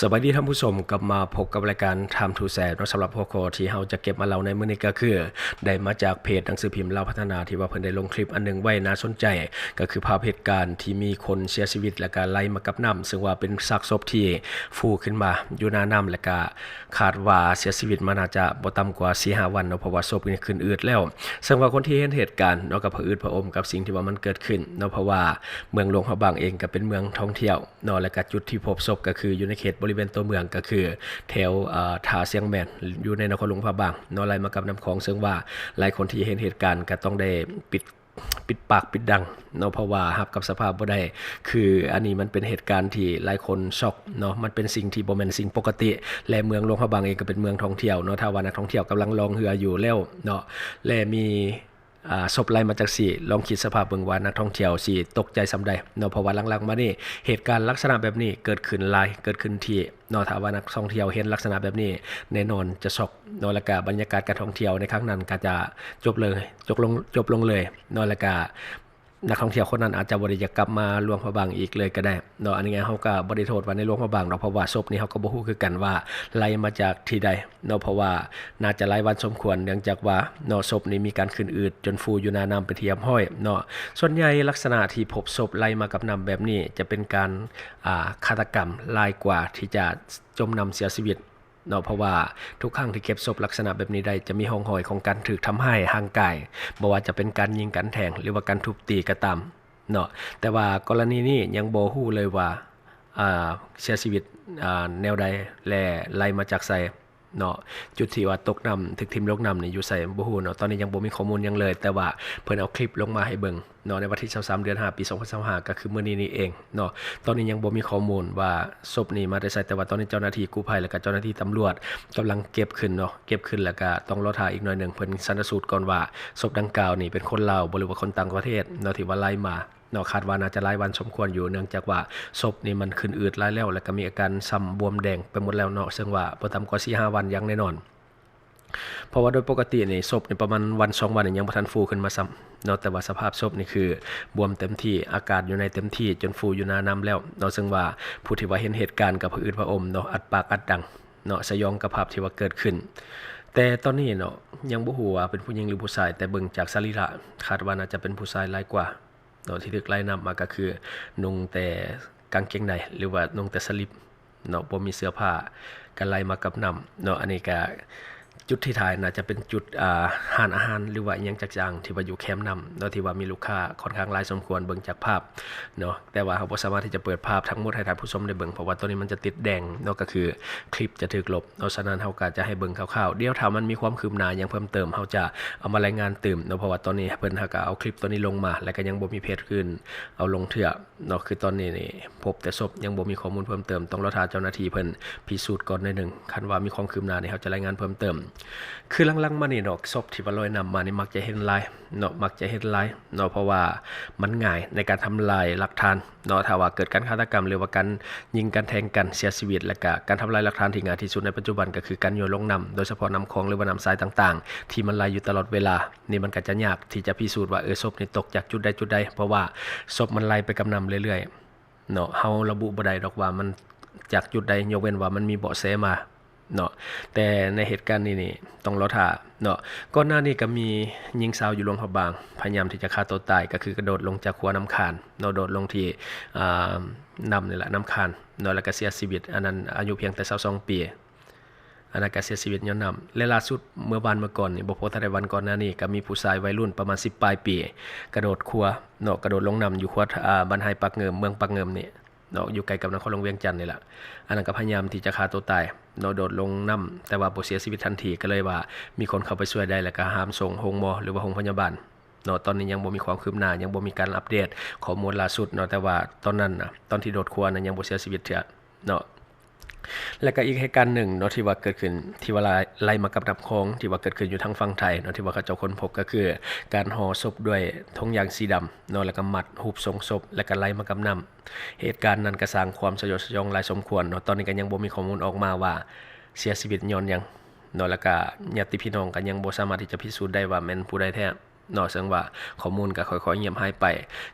ສະບາຍດີທ່ານຜູ້ຊົມ, ກັບມາພົບກັບລາຍການ Time to Share ເນາະ. ສຳລັບຫົວຂໍ້ທີ່ເຮົາຈະເກັບມາເລົ່າໃນມື້ນີ້ກໍຄື ໄດ້ມາຈາກເພຈໜັງສືພິມລາວພັດທະນາ ທີ່ວ່າເພິ່ນໄດ້ລົງຄລິບອັນໜຶ່ງໄວ້ໜ້າສົນໃຈ, ກໍຄືພາບເຫດການທີ່ມີຄົນເສຍຊີວິດ ແລະກະໄຫຼມາກັບນ້ຳ, ເຊິ່ງວ່າເປັນຊາກສົບທີ່ຟູຂຶ້ນມາຢູ່ໜ້ານ້ຳ ແລະກະຄາດວ່າເສຍຊີວິດມາໜ້າຈະບໍ່ຕ່ຳກວ່າສີ່ຫ້າວັນເນາະ, ເພາະວ່າສົບນີ້ຂຶ້ນອືດແລ້ວ. ເຊິ່ງວ່າຄົນທີ່ເຫັນເຫດການເນາະ ກໍຜະອືດຜະອົມກັບສິ່ງທີ່ວ່າມັນເກີດຂຶ້ນເນາະ, ເພາະວ່າເມືອງຫຼວງພະບາງເອງກໍເປັນເມືອງທ່ອງທ່ຽວ ເນາະ ແລະກະຈຸດທີ່ພົບສົບກໍຄືຢູ່ໃນເຂດບໍລິເວນຕົວເມືອງ ກໍຄືແຖວ ເອີ ທ່າຊຽງແມນ ຢູ່ໃນນະຄອນຫຼວງພະບາງເນາະ, ໄຫຼມາກັບນ້ຳຂອງ. ເຊິ່ງວ່າຫຼາຍຄົນທີ່ເຫັນເຫດການກໍຕ້ອງໄດ້ປິດ ປິດປາກປິດດັງເນາະ, ເພາະວ່າຮັບກັບສະພາບບໍ່ໄດ້. ຄືອັນນີ້ມັນເປັນເຫດການທີ່ຫຼາຍຄົນຊັອກເນາະ, ມັນເປັນສິ່ງທີ່ບໍ່ແມ່ນສິ່ງປົກກະຕິ ແລະເມືອງຫຼວງພະບາງເອງກໍເປັນເມືອງທ່ອງທ່ຽວເນາະ. ຖ້າວ່ານັກທ່ອງທ່ຽວກຳລັງລ່ອງເຮືອຢູ່ແລ້ວເນາະ ແລະມີ ອ່າ ສົບໄຫຼມາຈັ່ງຊີ້, ລອງຄິດສະພາບເບິ່ງວ່ານັກທ່ອງທ່ຽວຊິຕົກໃຈສ່ຳໃດເນາະ, ເພາະວ່າຫຼັງໆມານີ້ ເຫດການລັກສະນະແບບນີ້ເກີດຂຶ້ນຫຼາຍ, ເກີດຂຶ້ນທີ່ເນາະ. ຖ້າວ່ານັກທ່ອງທ່ຽວເຫັນລັກສະນະແບບນີ້ ແນ່ນອນຈະຊັອກເນາະ, ແລ້ວກະບັນຍາກາດການທ່ອງທ່ຽວໃນຄັ້ງນັ້ນກໍຈະຈົບເລີຍ, ຈົບລົງ, ຈົບລົງເລີຍເນາະ, ແລ້ວກະນັກທ່ອງທ່ຽວຄົນນັ້ນອາດຈະບໍ່ໄດ້ຢາກກັບມາຫຼວງພະບາງອີກເລີຍກໍໄດ້ເນາະ. ອັນນີ້ເຮົາກໍບໍ່ໄດ້ໂທດວ່າໃນຫຼວງພະບາງດອກ, ເພາະວ່າສົບນີ້ເຮົາກໍບໍ່ຮູ້ຄືກັນວ່າໄຫຼມາຈາກທີ່ໃດ ເນາະ, ເພາະວ່າໜ້າຈະຫຼາຍວັນສົມຄວນ, ເນື່ອງຈາກວ່າເນາະ ສົບນີ້ມີການຂຶ້ນອືດຈົນຟູຢູ່ໜ້ານ້ຳເປັນທີ່ຮຽບຮ້ອຍເນາະ. ສ່ວນໃຫຍ່ລັກສະນະທີ່ພົບສົບໄຫຼມາກັບນ້ຳແບບນີ້ ຈະເປັນການ ອ່າ ຄາດຕະກຳຫຼາຍກວ່າທີ່ຈະຈົມນ້ຳເສຍຊີວິດເນາະ, ເພາະວ່າທຸກຄັ້ງທີ່ເກັບສົບລັກສະນະແບບນີ້ໄດ້ ຈະມີຮ່ອງຮອຍຂອງການຖືກທຳຮ້າຍຮ່າງກາຍ, ບໍ່ວ່າຈະເປັນການຍິງ ການແທງ ຫຼືວ່າການທຸບຕີກໍຕາມເນາະ. ແຕ່ວ່າກໍລະນີນີ້ຍັງບໍ່ຮູ້ເລີຍວ່າ ອ່າ ເສຍຊີວິດ ອ່າ ແນວໃດ ແລະ ໄຫຼມາຈາກໃສ ເນາະ. ຈຸດທີ່ວ່າຕົກນ້ຳ ຖືກຖິ້ມລົງນ້ຳນີ້ຢູ່ໃສບໍ່ຮູ້ເນາະ, ຕອນນີ້ຍັງບໍ່ມີຂໍ້ມູນຫຍັງເລີຍ. ແຕ່ວ່າເພິ່ນເອົາຄລິບລົງມາໃຫ້ເບິ່ງເນາະ ໃນວັນທີຊາວສາມ ເດືອນຫ້າ ປີສອງພັນຊາວຫ້າ ກໍຄືມື້ນີ້ນີ້ເອງເນາະ. ຕອນນີ້ຍັງບໍ່ມີຂໍ້ມູນວ່າສົບນີ້ມາແຕ່ໃສ, ແຕ່ວ່າຕອນນີ້ເຈົ້າໜ້າທີ່ກູ້ໄພ ແລ້ວກໍເຈົ້າໜ້າທີ່ຕຳຫຼວດກຳລັງເກັບຂຶ້ນເນາະ, ເກັບຂຶ້ນ ແລ້ວກໍຕ້ອງລໍຖ້າອີກໜ້ອຍໜຶ່ງ ເພິ່ນຊັນນະສູດກ່ອນວ່າສົບດັ່ງກ່າວນີ້ເປັນຄົນລາວບໍ່ ຫຼືວ່າຄົນຕ່າງປະເທດເນາະ ທີ່ວ່າໄຫຼມາ ເນາະ. ຄາດວ່າໜ້າຈະຫຼາຍວັນສົມຄວນຢູ່ ເນື່ອງຈາກວ່າສົບນີ້ມັນຂຶ້ນອືດຫຼາຍແລ້ວ ແລ້ວກໍມີອາການຊ້ຳບວມແດງໄປໝົດແລ້ວເນາະ, ເຊິ່ງວ່າບໍ່ຕ່ຳກວ່າສີ່ຫ້າວັນຢ່າງແນ່ນອນ. ເພາະວ່າໂດຍປົກກະຕິນີ້ ສົບນີ້ປະມານວັນສອງວັນນີ້ຍັງບໍ່ທັນຟູຂຶ້ນມາຊ້ຳເນາະ, ແຕ່ວ່າສະພາບສົບນີ້ຄືບວມເຕັມທີ່, ອາກາດຢູ່ໃນເຕັມທີ່ ຈົນຟູຢູ່ໜ້ານ້ຳແລ້ວເນາະ. ເຊິ່ງວ່າຜູ້ທີ່ວ່າເຫັນເຫດການກໍຜະອືດຜະອົມເນາະ, ອັດປາກອັດດັງເນາະ, ສະຫຍອງກັບພາບທີ່ວ່າເກີດຂຶ້ນ. ແຕ່ຕອນນີ້ເນາະ ຍັງບໍ່ຮູ້ວ່າເປັນຜູ້ຍິງ ຫຼື ຜູ້ຊາຍ, ແຕ່ເບິ່ງຈາກສະລີລະ ຄາດວ່າໜ້າຈະເປັນຜູ້ຊາຍຫຼາຍກວ່າ ເນາະ ທີ່ຖືກໄຫຼນ້ຳມາກໍຄືນຸ່ງແຕ່ກາງເກງໃນ ຫຼືວ່ານຸ່ງແຕ່ສະລິບເນາະ, ບໍ່ມີເສື້ອຜ້າ ກໍໄຫຼມາກັບນ້ຳເນາະ. ອັນນີ້ກໍຈຸດທີ່ຖ່າຍໜ້າຈະເປັນຈຸດ ອ່າ ຮ້ານອາຫານ ຫຼືວ່າອີ່ຫຍັງຈັກຢ່າງທີ່ວ່າຢູ່ແຄມນ້ຳເນາະ, ທີ່ວ່າມີລູກຄ້າຂ້ອນຂ້າງຫຼາຍສົມຄວນເບິ່ງຈາກພາບເນາະ. ແຕ່ວ່າເຮົາບໍ່ສາມາດທີ່ຈະເປີດພາບທັງໝົດໃຫ້ທ່ານຜູ້ຊົມໄດ້ເບິ່ງ ເພາະວ່າຕອນນີ້ມັນຈະຕິດແດງເນາະ, ກໍຄືຄລິບຈະຖືກລົບເນາະ. ສະນັ້ນເຮົາກໍຈະໃຫ້ເບິ່ງຄ່າວໆ, ດຽວຖ້າມັນມີຄວາມຄືບໜ້າຫຍັງເພີ່ມເຕີມ ເຮົາຈະ ເອົາມາລາຍງານຕື່ມເນາະ, ເພາະວ່າຕອນນີ້ເພິ່ນຫາກໍເອົາຄລິບຕົວນີ້ລົງມາ ແລ້ວກໍຍັງບໍ່ມີເພຈອື່ນເອົາລົງເທື່ອເນາະ. ຄືຕອນນີ້ນີ້ພົບແຕ່ສົບ ຍັງບໍ່ມີຂໍ້ມູນເພີ່ມເຕີມ, ຕ້ອງລໍຖ້າເຈົ້າໜ້າທີ່ເພິ່ນພິສູດກ່ອນໜ້ອຍໜຶ່ງ. ຄັນວ່າມີຄວາມຄືບໜ້ານີ້ ເຮົາຈະລາຍງານເພີ່ມເຕີມ. ຄືຫຼັງໆມານີ້ເນາະ, ສົບທີ່ວ່າລອຍນ້ຳມານີ້ມັກຈະເຫັນຫຼາຍເນາະ, ມັກຈະເຫັນຫຼາຍເນາະ, ເພາະວ່າມັນງ່າຍໃນການທຳລາຍຫຼັກຖານເນາະ. ຖ້າວ່າເກີດການຄາດຕະກຳ ຫຼືວ່າການຍິງກັນແທງກັນເສຍຊີວິດ ແລ້ວກະການທຳລາຍຫຼັກຖານທີ່ງ່າຍທີ່ສຸດໃນປັດຈຸບັນ ກໍຄືການໂຍນລົງນ້ຳ, ໂດຍສະເພາະນ້ຳຂອງ ຫຼືວ່ານ້ຳຊາຍຕ່າງໆ ທີ່ມັນໄຫຼຢູ່ຕະຫຼອດເວລາ. ນີ້ມັນກໍຈະຍາກທີ່ຈະພິສູດວ່າ ເອີ ສົບນີ້ຕົກຈາກຈຸດໃດຈຸດໃດ, ເພາະວ່າສົບມັນໄຫຼໄປກັບນ້ຳເລື້ອຍໆເນາະ. ເຮົາລະບຸບໍ່ໄດ້ດອກວ່າມັນຈາກຈຸດໃດ, ຍົກເວັ້ນວ່າມັນມີເບາະແສມາເນາະ. ແຕ່ໃນເຫດການນີ້ນີ້ຕ້ອງລໍຖ້າເນາະ. ກ່ອນໜ້ານີ້ກໍມີຍິງສາວຢູ່ຫຼວງພະບາງ ພະຍາຍາມທີ່ຈະຂ້າຕົວຕາຍ, ກໍຄືກະໂດດລົງຈາກຂົວນ້ຳຄານເນາະ, ໂດດລົງທີ່ ອ່າ ນ້ຳນີ້ແຫຼະ, ນ້ຳຄານເນາະ, ແລ້ວກໍເສຍຊີວິດ. ອັນນັ້ນອາຍຸພຽງແຕ່ຊາວສອງປີ. ອັນນັ້ນກໍເສຍຊີວິດຍ້ອນນ້ຳ. ແລະ ລ່າສຸດເມື່ອວານເມື່ອກ່ອນນີ້ ບໍ່ພໍເທົ່າໃດວັນ ກ່ອນໜ້ານີ້ກໍມີຜູ້ຊາຍໄວລຸ້ນປະມານສິບປາຍປີ ກະໂດດຂົວເນາະ, ກະໂດດລົງນ້ຳຢູ່ຂົວ ອ່າ ບ້ານໄຮປາກເງິມ ເມືອງປາກເງິມນີ້ເນາະ, ຢູ່ໃກ້ກັບນະຄອນຫຼວງວຽງຈັນນີ້ລະ. ອັນນັ້ນກໍພະຍາຍາມທີ່ຈະຂ້າຕົວຕາຍເນາະ, ໂດດລົງນ້ຳ ແຕ່ວ່າບໍ່ເສຍຊີວິດທັນທີ, ກໍເລີຍວ່າມີຄົນເຂົ້າໄປຊ່ວຍໄດ້ ແລ້ວກໍຫາມສົ່ງໂຮງໝໍ ຫຼືວ່າໂຮງພະຍາບານເນາະ. ຕອນນີ້ຍັງບໍ່ມີຄວາມຄືບໜ້າ, ຍັງບໍ່ມີການອັບເດດຂໍ້ມູນລ່າສຸດເນາະ, ແຕ່ວ່າຕອນນັ້ນນະ ຕອນທີ່ໂດດຂົວນະ ຍັງບໍ່ເສຍຊີວິດເທື່ອເນາະ. ແລະກະອີກເຫດການໜຶ່ງເນາະ ທີ່ວ່າເກີດຂຶ້ນ ທີ່ວ່າໄຫຼ ໄຫຼມາກັບນ້ຳຂອງ ທີ່ວ່າເກີດຂຶ້ນຢູ່ທາງຝັ່ງໄທເນາະ ທີ່ວ່າເຂົາເຈົ້າຄົ້ນພົບ ກໍຄືການຫໍ່ສົບດ້ວຍຖົງຢາງສີດຳເນາະ ແລະກະມັດຮູບຊົງສົບ ແລະກະໄຫຼມາກັບນ້ຳ. ເຫດການນັ້ນກະສ້າງຄວາມສະຫຍອດສະຫຍອງຫຼາຍສົມຄວນເນາະ. ຕອນນີ້ກະຍັງບໍ່ມີຂໍ້ມູນອອກມາວ່າເສຍຊີວິດຍ້ອນຫຍັງເນາະ ແລະກະຍາດຕິພີ່ນ້ອງກະຍັງບໍ່ສາມາດທີ່ຈະພິສູດໄດ້ວ່າແມ່ນຜູ້ໃດແທ້. ເນາະ ເຊິ່ງວ່າຂໍ້ມູນກໍຄ່ອຍໆງຽບຫາຍໄປ.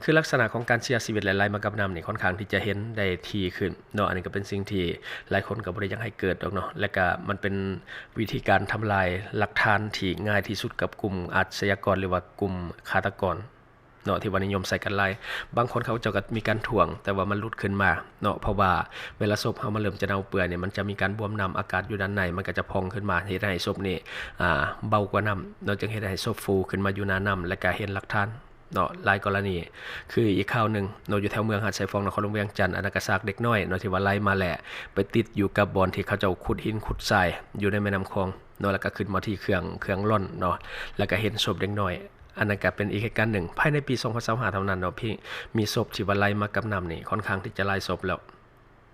ຄືລັກສະນະຂອງການເສຍຊີວິດ ແລະ ໄຫຼມາກັບນ້ຳນີ້ ຂ້ອນຂ້າງທີ່ຈະເຫັນໄດ້ຖີ່ຂຶ້ນເນາະ. ອັນນີ້ກໍເປັນສິ່ງທີ່ຫຼາຍຄົນກໍບໍ່ໄດ້ຢາກໃຫ້ເກີດດອກເນາະ ແລະ ກໍມັນເປັນວິທີການທຳລາຍຫຼັກຖານທີ່ງ່າຍທີ່ສຸດກັບກຸ່ມອາດຊະຍາກອນ ຫຼືວ່າກຸ່ມຄາດຕະກອນເນາະ ທີ່ວ່ານິຍົມໃຊ້ກັນຫຼາຍ. ບາງຄົນເຂົາເຈົ້າກໍມີການຖ່ວງ ແຕ່ວ່າມັນຫຼຸດຂຶ້ນມາເນາະ ເພາະວ່າເວລາສົບເຮົາມັນເລີ່ມຈະເນົ່າເປື່ອຍນີ້ ມັນຈະມີການບວມນ້ຳ ອາກາດຢູ່ດ້ານໃນມັນກໍຈະພອງຂຶ້ນມາ ເຮັດໃຫ້ສົບນີ້ ອ່າ ເບົາກວ່ານ້ຳເນາະ ຈຶ່ງເຮັດໃຫ້ສົບຟູຂຶ້ນມາຢູ່ໜ້ານ້ຳ ແລະ ກະເຫັນຫຼັກຖານເນາະ. ຫຼາຍກໍລະນີ ຄືອີກຂ່າວໜຶ່ງເນາະ ຢູ່ແຖວເມືອງຫາດຊາຍຟອງ ນະຄອນຫຼວງວຽງຈັນ ອັນນັ້ນກະຊາກເດັກນ້ອຍເນາະ ທີ່ວ່າໄຫຼມາແລ້ວ ໄປຕິດຢູ່ກັບບ່ອນທີ່ເຂົາເຈົ້າຂຸດຫີນຂຸດຊາຍຢູ່ໃນແມ່ນ້ຳຂອງເນາະ ແລ້ວກະຂຶ້ນມາທີ່ເຄື່ອງ ເຄື່ອງລ່ອນເນາະ ແລ້ວກະເຫັນສົບເດັກນ້ອຍ. ອັນນັ້ນກະເປັນອີກເຫດການໜຶ່ງ ພາຍໃນປີສອງພັນຊາວຫ້າເທົ່ານັ້ນເນາະ ທີ່ມີສົບທີ່ວ່າໄຫຼມາກັບນ້ຳນີ້ ຂ້ອນຂ້າງທີ່ຈະຫຼາຍສົບແລ້ວ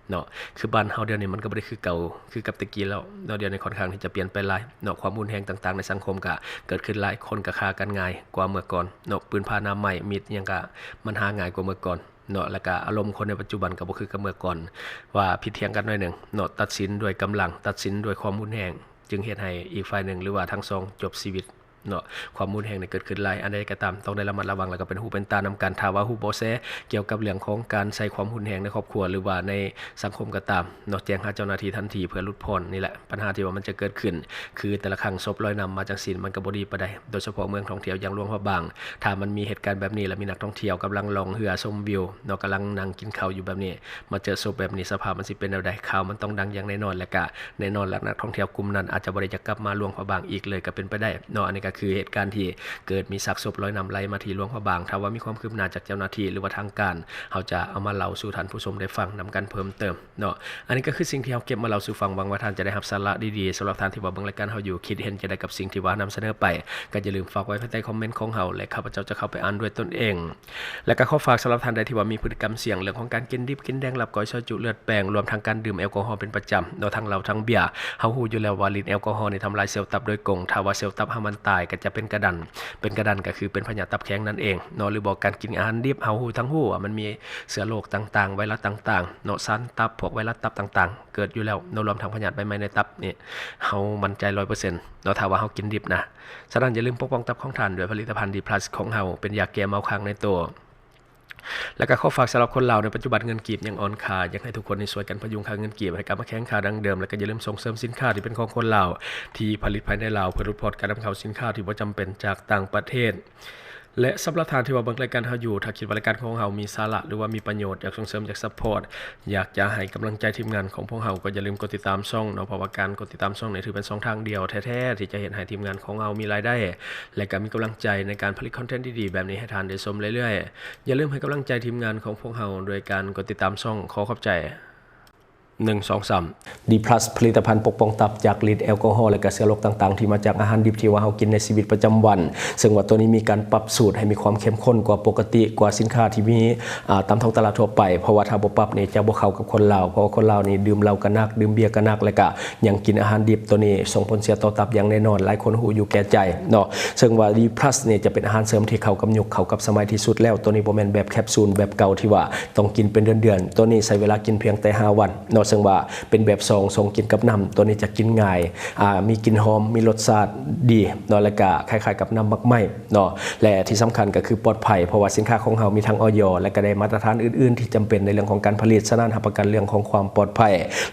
ເນາະ. ຄືບ້ານເຮົາດຽວນີ້ມັນກໍບໍ່ໄດ້ຄືເກົ່າ ຄືກັບແຕ່ກີ້ແລ້ວເນາະ ດຽວນີ້ຂ້ອນຂ້າງທີ່ຈະປ່ຽນໄປຫຼາຍເນາະ. ຄວາມຮຸນແຮງຕ່າງໆໃນສັງຄົມກໍເກີດຂຶ້ນຫຼາຍ ຄົນກໍຂ້າກັນງ່າຍກວ່າເມື່ອກ່ອນເນາະ. ປືນຜາໜາໄມ້ ມີດຫຍັງກໍມັນຫາງ່າຍກວ່າເມື່ອກ່ອນເນາະ ແລ້ວກໍອາລົມຄົນໃນປັດຈຸບັນກໍບໍ່ຄືກັບເມື່ອກ່ອນ ວ່າຜິດຖຽງກັນໜ້ອຍໜຶ່ງເນາະ ຕັດສິນດ້ວຍກຳລັງ ຕັດສິນດ້ວຍຄວາມຮຸນແຮງ ຈຶ່ງເຮັດໃຫ້ອີກຝ່າຍໜຶ່ງ ຫຼືວ່າທັງສອງຈົບຊີວິດ ເນາະ. ຄວາມຮຸນແຮງນີ້ເກີດຂຶ້ນຫຼາຍ ອັນໃດກໍຕາມຕ້ອງໄດ້ລະມັດລະວັງ ແລ້ວກໍເປັນຫູເປັນຕານຳກັນ. ຖ້າວ່າຮູ້ເບາະແສກ່ຽວກັບເລື່ອງຂອງການໃຊ້ຄວາມຮຸນແຮງໃນຄອບຄົວ ຫຼືວ່າໃນສັງຄົມກໍຕາມເນາະ ແຈ້ງຫາເຈົ້າໜ້າທີ່ທັນທີເພື່ອຫຼຸດຜ່ອນ. ນີ້ແຫຼະ ບັນຫາທີ່ວ່າມັນຈະເກີດຂຶ້ນ ຄືແຕ່ລະຄັ້ງສົບລອຍນ້ຳມາຈັ່ງຊີ້ ມັນກໍບໍ່ດີປານໃດ ໂດຍສະເພາະເມືອງທ່ອງທ່ຽວຢ່າງຫຼວງພະບາງ. ຖ້າມັນມີເຫດການແບບນີ້ ແລະ ມີນັກທ່ອງທ່ຽວກຳລັງລ່ອງເຮືອຊົມວິວເນາະ ກຳລັງນັ່ງກິນເຂົ້າຢູ່ແບບນີ້ ມາເຈີສົບແບບນີ້ ສະພາບມັນຊິເປັນແນວໃດ? ຂ່າວມັນຕ້ອງດັງຢ່າງແນ່ນອນ ແລະ ກະແນ່ນອນລະ ນັກທ່ອງທ່ຽວກຸ່ມນັ້ນອາດຈະບໍ່ໄດ້ຢາກກັບມາຫຼວງພະບາງອີກເລີຍກໍເປັນໄປໄດ້ເນາະ. ອັນນີ້ກໍຄືເຫດການທີ່ເກີດມີຊາກສົບລອຍນ້ຳໄຫຼມາທີ່ຫຼວງພະບາງ. ຖ້າວ່າມີຄວາມຄືບໜ້າຈາກເຈົ້າໜ້າທີ່ ຫຼືວ່າທາງການ ເຮົາຈະເອົາມາເລົ່າສູ່ທ່ານຜູ້ຊົມໄດ້ຟັງນຳກັນເພີ່ມເຕີມເນາະ. ອັນນີ້ກໍຄືສິ່ງທີ່ເຮົາເກັບມາເລົ່າສູ່ຟັງ. ຫວັງວ່າທ່ານຈະໄດ້ຮັບສາລະດີໆ. ສຳລັບທ່ານທີ່ວ່າເບິ່ງລາຍການເຮົາຢູ່ ຄິດເຫັນຈັ່ງໃດກັບສິ່ງທີ່ວ່ານຳສະເໜີໄປ ກໍຢ່າລືມຝາກໄວ້ພາຍໃຕ້ຄອມເມັນຂອງເຮົາ ແລະ ຂ້າພະເຈົ້າຈະເຂົ້າໄປອ່ານດ້ວຍຕົນເອງ. ແລະ ກໍຂໍຝາກສຳລັບທ່ານໃດທີ່ວ່າມີພຶດຕິກຳສ່ຽງເລື່ອງຂອງການກິນດິບ ກິນແດງ ລາບກ້ອຍ ຊອຍຈຸ ເລືອດແປງ ລວມທັງການດື່ມແອລກໍຮໍເປັນປະຈຳເນາະ ທັງເຫຼົ້າທັງເບຍ. ເຮົາຮູ້ຢູ່ແລ້ວວ່າລິດແອລກໍຮໍນີ້ທຳລາຍເຊວຕັບໂດຍກົງ. ຖ້າວ່າເຊວຕັບເຮົາມັນຕາຍ ກໍຈະເປັນກະດັນ ເປັນກະດັນກໍຄືເປັນພະຍາດຕັບແຂງນັ້ນເອງເນາະ. ຫຼືບໍ່ການກິນອາຫານດິບ ເຮົາຮູ້ທັງຮູ້ວ່າມັນມີເຊື້ອໂລກຕ່າງໆ ໄວຣັສຕ່າງໆເນາະ ສານຕັບ ພວກໄວຣັສຕັບຕ່າງໆ ເກີດຢູ່ແລ້ວເນາະ ລວມທັງພະຍາດໃບໄມ້ໃນຕັບນີ້ ເຮົາໝັ້ນໃຈຮ້ອຍເປີເຊັນເນາະ ຖ້າວ່າເຮົາກິນດິບນະ. ສະນັ້ນຢ່າລືມປົກປ້ອງຕັບຂອງທ່ານດ້ວຍຜະລິດຕະພັນດີພລັສຂອງເຮົາ ເປັນຢາແກ້ເມົາຄ້າງໃນໂຕ. ແລ້ວກໍຂໍຝາກສຳລັບຄົນລາວໃນປັດຈຸບັນເງິນກີບຍັງອ່ອນຄ່າ ຢາກໃຫ້ທຸກຄົນນີ້ຊ່ວຍກັນພະຍຸງຄ່າເງິນກີບໃຫ້ກັບມາແຂງຄ່າດັ່ງເດີມ ແລ້ວກໍຢ່າລືມສົ່ງເສີມສິນຄ້າທີ່ເປັນຂອງຄົນລາວ ທີ່ຜະລິດພາຍໃນລາວ ເພື່ອຫຼຸດຜ່ອນການນຳເຂົ້າສິນຄ້າທີ່ບໍ່ຈຳເປັນຈາກຕ່າງປະເທດ. ແລະ ສຳລັບທ່ານທີ່ວ່າເບິ່ງລາຍການເຮົາຢູ່ ຖ້າຄິດວ່າລາຍການຂອງເຮົາມີສາລະ ຫຼືວ່າມີປະໂຫຍດ ຢາກສົ່ງເສີມ ຢາກຊັບພອດ ຢາກຈະໃຫ້ກຳລັງໃຈທີມງານຂອງພວກເຮົາ ກໍຢ່າລືມກົດຕິດຕາມຊ່ອງເນາະ ເພາະວ່າການກົດຕິດຕາມຊ່ອງນີ້ຖືເປັນຊ່ອງທາງດຽວແທ້ໆ ທີ່ຈະເຮັດໃຫ້ທີມງານຂອງເຮົາມີລາຍໄດ້ ແລະ ກໍມີກຳລັງໃຈໃນການຜະລິດຄອນເທັນດີໆແບບນີ້ໃຫ້ທ່ານໄດ້ຊົມເລື້ອຍໆ. ຢ່າລືມໃຫ້ກຳລັງໃຈທີມງານຂອງພວກເຮົາດ້ວຍການກົດຕິດຕາມຊ່ອງ. ຂໍຂອບໃຈ. ໜຶ່ງ ສອງ ສາມ ດີພລັສ ຜະລິດຕະພັນປົກປ້ອງຕັບຈາກລິດແອລກໍຮໍ ແລະ ກະເຊື້ອໂລກຕ່າງໆ ທີ່ມາຈາກອາຫານດິບທີ່ວ່າເຮົາກິນໃນຊີວິດປະຈຳວັນ ເຊິ່ງວ່າໂຕນີ້ມີການປັບສູດໃຫ້ມີຄວາມເຂັ້ມຂຸ້ນກວ່າປົກກະຕິ ກວ່າສິນຄ້າທີ່ມີ ອ່າ ຕາມທ້ອງຕະຫຼາດທົ່ວໄປ ເພາະວ່າຖ້າບໍ່ປັບນີ້ຈະບໍ່ເຂົ້າກັບຄົນລາວ ເພາະວ່າຄົນລາວນີ້ດື່ມເຫຼົ້າກໍໜັກ ດື່ມເບຍກໍໜັກ ແລະ ກະຍັງກິນອາຫານດິບ ໂຕນີ້ສົ່ງຜົນເສຍຕໍ່ຕັບຢ່າງແນ່ນອນ ຫຼາຍຄົນຮູ້ຢູ່ແກ່ໃຈເນາະ. ເຊິ່ງວ່າດີພລັສນີ້ຈະເປັນອາຫານເສີມທີ່ເຂົ້າກັບຍຸກ ເຂົ້າກັບສະໄໝທີ່ສຸດແລ້ວ ໂຕນີ້ບໍ່ແມ່ນແບບແຄບຊູນແບບເກົ່າທີ່ວ່າ ຕ້ອງກິນເປັນເດືອນໆ ໂຕນີ້ໃຊ້ເວລາກິນພຽງແຕ່ຫ້າວັນເນາະ ເຊິ່ງວ່າເປັນແບບຊອງ ຊົງກິນກັບນ້ຳ ໂຕນີ້ຈະກິນງ່າຍ ອ່າ ມີກິ່ນຫອມ ມີລົດຊາດດີເນາະ ແລະກະຄ້າຍໆກັບນ້ຳໝາກໄມ້ເນາະ ແລະທີ່ສຳຄັນກໍຄືປອດໄພ ເພາະວ່າສິນຄ້າຂອງເຮົາມີທັງ ອອຍ ແລະກະໄດ້ມາດຕະຖານອື່ນໆທີ່ຈຳເປັນໃນເລື່ອງຂອງການຜະລິດ ສະນັ້ນຮັບປະກັນເລື່ອງຂອງຄວາມປອດໄພ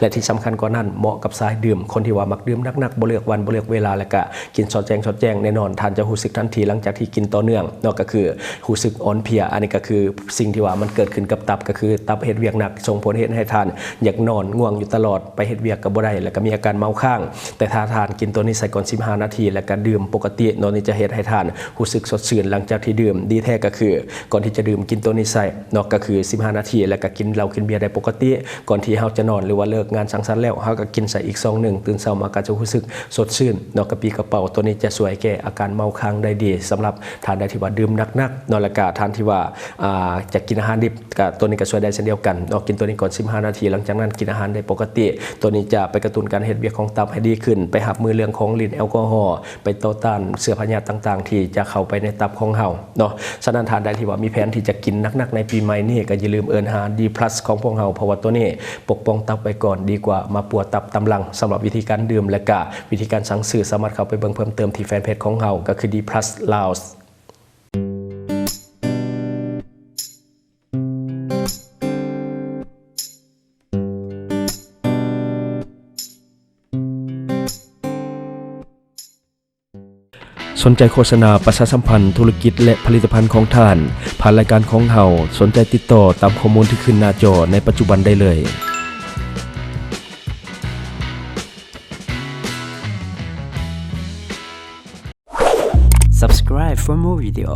ແລະທີ່ສຳຄັນກວ່ານັ້ນ ເໝາະກັບສາຍດື່ມ ຄົນທີ່ວ່າມັກດື່ມໜັກໆ ບໍ່ເລືອກວັນ ບໍ່ເລືອກເວລາ ແລະກະກິນສອດແຈ້ງ ສອດແຈ້ງ ແນ່ນອນທ່ານຈະຮູ້ສຶກທັນທີຫຼັງຈາກທີ່ກິນຕໍ່ເນື່ອງເນາະ ກໍຄື ຮູ້ສຶກອ່ອນເພຍ ອັນນີ້ກໍຄືສິ່ງທີ່ວ່າມັນເກີດຂຶ້ນກັບຕັບ ກໍຄືຕັບເຮັດວຽກໜັກ ສົ່ງຜົນເຮັດໃຫ້ທ່ານຢາກນອນ ງ່ວງຢູ່ຕະຫຼອດ ໄປເຮັດວຽກກໍບໍ່ໄດ້ ແລ້ວກໍມີອາການເມົາຄ້າງ. ແຕ່ຖ້າທ່ານກິນໂຕນີ້ໃສ່ກ່ອນສິບຫ້ານາທີ ແລ້ວກໍດື່ມປົກກະຕິເນາະ ນີ້ຈະເຮັດໃຫ້ທ່ານຮູ້ສຶກສົດຊື່ນຫຼັງຈາກທີ່ດື່ມ. ດີແທ້ກໍຄືກ່ອນທີ່ຈະດື່ມກິນໂຕນີ້ໃສ່ເນາະ ກໍຄືສິບຫ້ານາທີ ແລ້ວກໍກິນເຫຼົ້າກິນເບຍໄດ້ປົກກະຕິ. ກ່ອນທີ່ເຮົາຈະນອນ ຫຼືວ່າເລີກງານສັງສັນແລ້ວ ເຮົາກໍກິນໃສ່ອີກຊອງໜຶ່ງ ຕື່ນເຊົ້າມາກໍຈະຮູ້ສຶກສົດຊື່ນເນາະ ກະປີ້ກະເປົາ. ໂຕນີ້ຈະຊ່ວຍແກ້ອາການເມົາຄ້າງໄດ້ດີ ສຳລັບ ທ່ານໃດທີ່ວ່າດື່ມໜັກໆເນາະ ແລ້ວກະທ່ານທີ່ວ່າ ອ່າ ຈະກິນອາຫານດິບ ກະໂຕນີ້ກະຊ່ວຍໄດ້ເຊັ່ນດຽວກັນເນາະ. ກິນໂຕນີ້ກ່ອນສິບຫ້ານາທີ ຫຼັງຈາກນັ້ນກິນອາຫານໄດ້ປົກກະຕິ. ໂຕນີ້ຈະໄປກະຕຸ້ນການເຮັດວຽກຂອງຕັບໃຫ້ດີຂຶ້ນ ໄປຮັບມືເລື່ອງຂອງລິດແອລກໍຮໍ ໄປຕໍ່ຕ້ານເຊື້ອພະຍາດຕ່າງໆ ທີ່ຈະເຂົ້າໄປໃນຕັບຂອງເຮົາເນາະ. ສະນັ້ນທ່ານໃດທີ່ວ່າມີແຜນທີ່ຈະກິນໜັກໆໃນປີໃໝ່ນີ້ ກະຢ່າລືມເອີ້ນຫາດີພລັສຂອງພວກເຮົາ ເພາະວ່າໂຕນີ້ປົກປ້ອງຕັບໄວ້ກ່ອນ ດີກວ່າມາປົວຕັບຕາມຫຼັງ. ສຳລັບວິທີການດື່ມ ແລະກະວິທີການສັ່ງຊື້ ສາມາດເຂົ້າໄປເບິ່ງເພີ່ມເຕີມທີ່ແຟນເພຈຂອງເຮົາ ກໍຄືດີພລັສລາວ. ສົນໃຈໂຄສະນາປະຊາສຳພັນທຸລະກິດ ແລະ ຜະລິດຕະພັນຂອງທ່ານ ຜ່ານລາຍການຂອງເຮົາ, ສົນໃຈຕິດຕໍ່ຕາມຂໍ້ມູນທີ່ຂຶ້ນໜ້າຈໍໃນປັດຈຸບັນໄດ້ເລີຍ. Subscribe for more video.